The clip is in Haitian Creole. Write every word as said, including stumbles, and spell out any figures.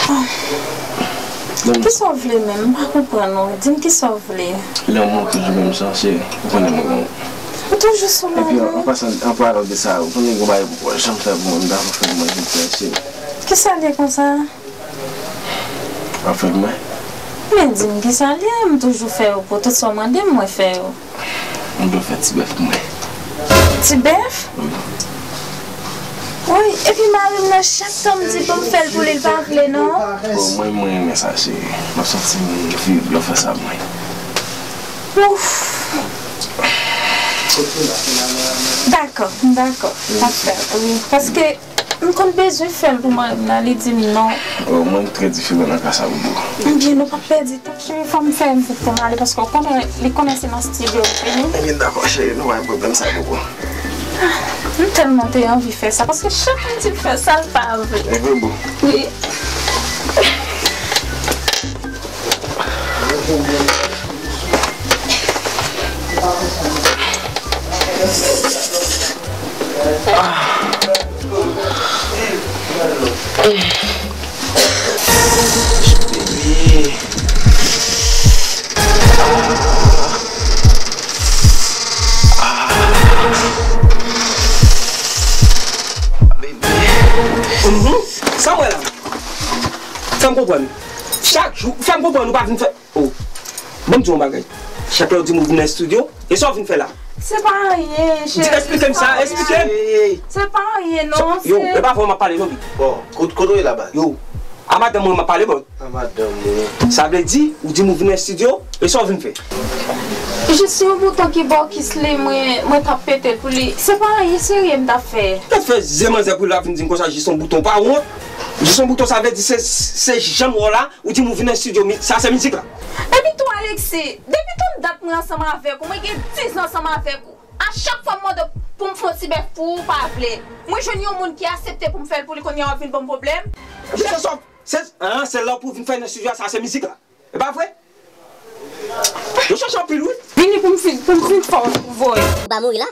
Kisa w vle menm? M pa konprann ou. Di m kisa w vle. Lanmou toujou menm sa, cheri. Ou konnen mwen renmen w. Ou toujou sou lanmou. Epi, an, an pasan, an palan de sa, ou konnen gen bagay ou poko janm fè pou mwen, m ta fè pou mwen, cheri. Kisa l ye konsa? W ap fè pou mwen? Men di m kisa l ye, m toujou fè yo pou tout sa w mande m, mwen fè yo. M dwe fè ti bèf pou mwen. Ti bèf? Wi. Wi, epi mari m nan chak tan m di pou m fè l pou li, l pa vle non. Bon, mwen, mwen renmen sa, cheri. M ap santi m viv lè w fè sa pou mwen. Ouf. Dakò, m dakò. M ap fè l, wi. Paske m konn bezwen fè l pou mari m nan, li di m non. Oh, mwen trè diferan nan ka sa, Bobo. Ebyen, nou p ap pèdi tan. Cheri, fò m fè m vit pou m ale, paske w konnen, li konnen se nan estidyo l vini. Ebyen, dakò, cheri, nou pa gen pwoblèm sa, Bobo. M tèlman te anvi fè sa, paske chak moun di l fè sa, l pa vle. E vre, Bobo? Wi. Mhm. Sa w wè la? Fè m konprann. Chak jou, fè m konprann ou pa vin fè. Oh. Ban m di w yon bagay. Chak lè w di m ou vin nan estidyo, e sa w vin fè la? Se pa anyen, cheri. Di, eksplike m sa, eksplike m. Se pa anyen, non. Yo, se e pa avè w m ap pale, non, Bi. Bon, kot-, kote w ye la, baz? Yo, a madanm mwen m ap pale, bro. A madanm ou. Sa vle di, ou di m ou vin nan estidyo, e sa w vin fè? Jis yon bouton ki bò kis li, mwen, mwen t ap pete l pou li. Se pa anyen serye m t ap fè. T ap fè zen manzè pou l ap vin di m konsa, jis yon bouton, pa wont. Jis yon bouton, sa vle di se, se janm wè w la, ou di m ou vin nan estidyo, mi-, sa se mizik la. Epi tou, Alexis, depi tann dat mwen ansanm avèk ou, mwen gen diz an ansanm avèk ou. A chak fwa m mande w pou m fè yon ti bèf pou ou, ou pa vle. Mwen jwenn yon moun ki aksepte pou m fè l pou li, kounye a w ap vin ban m pwoblèm. Se sa, se, ah, se lè pou w vin fè nan estidyo a, sa se mizik la. E pa vre? Yo chèche anpil, wi. Vini pou m fin, pou m fin fè w voye. Ou pa mouri la?